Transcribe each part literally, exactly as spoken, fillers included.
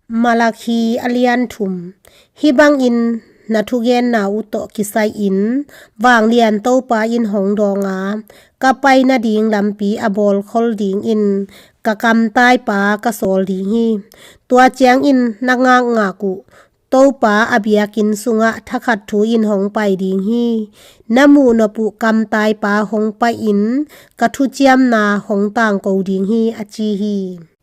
Malakhi a lian thum. Hih bangin na thugenna uh tawh kisai-in vanglian Topa in hong dawng a, ka pai nading lampi a bawlkhol dingin ka kamtaipa ka sawl ding hi. Tua ciangin na ngakngak uh Topa a biakinn sungah thakhat thu-in hong pai ding hi. Na muhnop uh kamtaipa hong pai-in ka thuciamna hong tangko ding hi, a ci hi.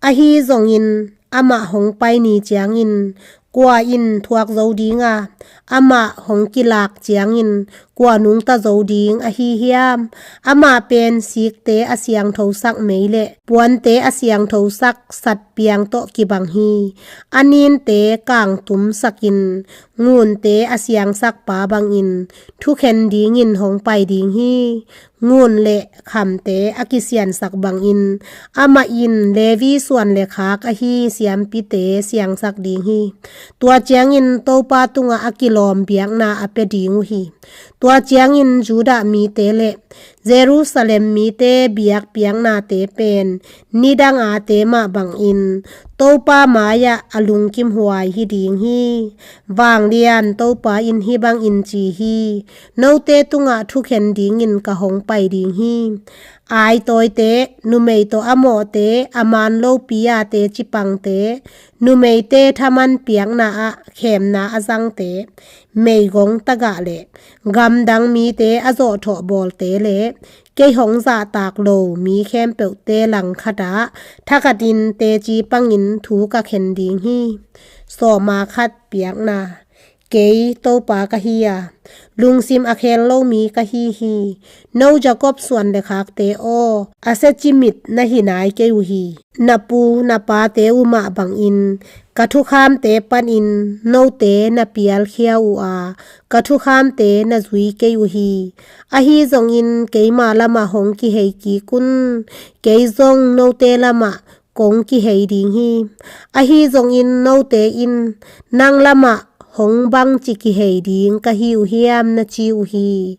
Ahi zongin amah hong pai ni ciangin kua in thuak zo ding a, amah hong kilak ciangin kua nungta zo ding ahi hiam? Amah pen sikte a siangthosak mei le puante a siangthosak satpiang tawh kibang hi. A ninte kangtumsakin ngunte a siangsak pa bangin thukhen dingin hong pai ding hi. Ngun le khamte a kisiansak bangin amah in Levi suan le khak ahi siampite siangsak ding hi. Tua ciangin Topa tungah a kilawm biakna a pia ding uh hi. Tua ciangin Judah mite le Jerusalem mite biakpiaknate pen nidang a te mah bangin Topa mai-ah a lungkimhuai hi ding hi. Vanglian Topa in hih bangin ci hi. Note tungah thukhen dingin ka hong pai ding hi. Aitawite, numei tawh a mawhte, a man lopi-a teci pangte, numeite thaman piakna ah khemna a zangte, meigong tagah le gamdang mite a zawhthawh bawlte le kei hong zahtak lo mi khempeuhte langkhatah thakhatin teci pangin thu ka khen ding hi. Sawma khat piakna. Kei Topa ka hi a, lungsim a khel lo mi ka hi hi. No Jakob suan le khakte aw, a siacimit na hi nai kei uh hi. Na pu na pate uh mah bangin ka thukhamte panin note na pialkhia uh a, ka thukhamte na zui kei uh hi. Ahi zongin keima lamah hong kihei kik un, kei zong note lamah kong kihei ding hi. Ahi zongin note in nang lamah hong bangci kihei ding ka hi uh hiam na ci uh hi.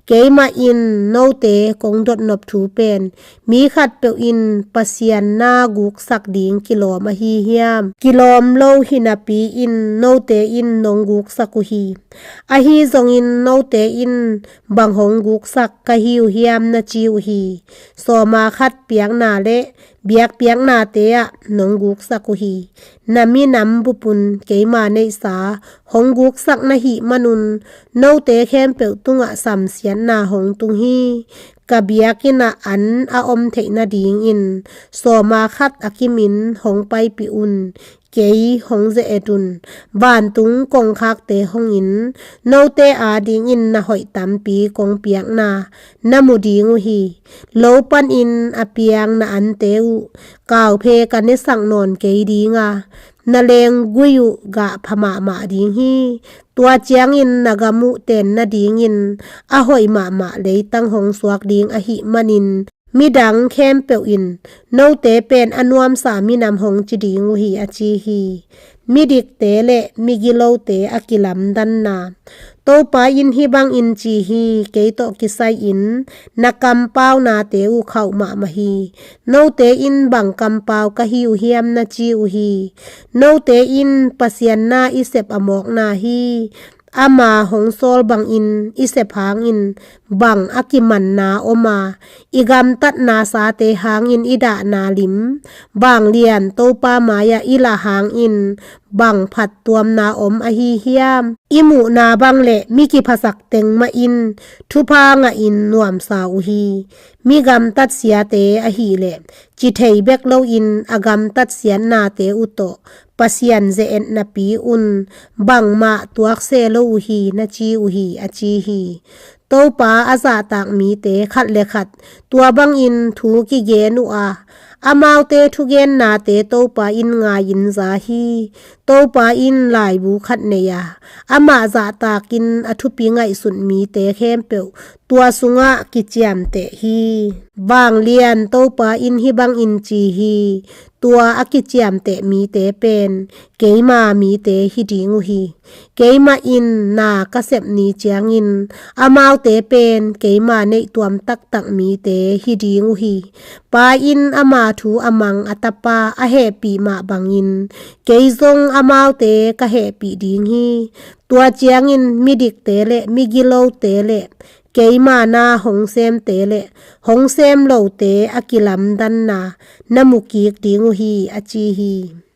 Keimah in note kong dotnop thu pen mi khatpeuh in Pasian na guksak ding kilawm ahi hiam? Kilawm lo hi napi-in note in nong guksak uh hi. Ahi zongin note in bang hong guksak ka hi uh hiam na ci uh hi. Sawma khat piakna le biakpiaknate ah nong guksak uh hi. Na minam bupun keima neihsa hong guksak na hih manun note khempeuh tungah samsiatna hong tung hi. Ka biakinn ah an a om theih nadingin sawma khat a kimin hong paipih un. Kei hong ze-et un. Vantung kongkhakte hongin note adingin na hoih tampi kong piakna na mu ding uh hi. Lo panin a piang na ante uh kauphe ka nesak nawn kei ding a, na lenggui uh gah pha mahmah ding hi. Tua ciangin na gam uh ten nadingin a hoih mahmah leitang hong suak ding ahih manin midang khempeuh in note pen a nuamsa minam hong ci ding uh hi, a ci hi. Midikte le migilote a kilamdanna. Topa in hih bangin ci hi. Kei tawh kisai-in na kampaunate uh khauh mahmah hi. Note in bang kampau ka hi uh hiam na ci uh hi. Note in Pasian na i sep a mawkna hi. Ama hong sawl bangin i sep hangin bang a kimanna om a, i gamtatna sate hangin i dahna lim, vanglian Topa mai-ah i lah hangin bang phattuamna om ahi hiam? I muhna bang le mi kiphasak teng mahin thupha ngahin nuamsa uh hi. Mi gamtat siate ahih leh ci thei bek loin a gamtat siatnate uh tawh Pasian ze-et napi un bangmah tuak se lo uh hi, na ci uh hi, a ci hi. Topa a zahtak mite khat le khat tua bangin thu kigen uh a, amaute thugennate Topa in ngai-in za hi. Topa in laibu khat nei a, amah zahtakin a thupi ngaihsun mite khempeuh tua sungah kiciamteh hi. Vanglian Topa in hih bangin ci hi. Tua a kiciamteh mite pen keima mite hi ding uh hi. Keimah in na ka sep ni ciangin amaute pen keima neihtuam taktak mite hi ding uh hi. Pa in ama a thu a mang a tapa a hehpih mah bangin kei zong amaute ka hehpih ding hi. Tua ciangin midikte le migilote le keima na hong semte le hong sem lote a kilamdanna na mu kik ding uh hi, a ci hi.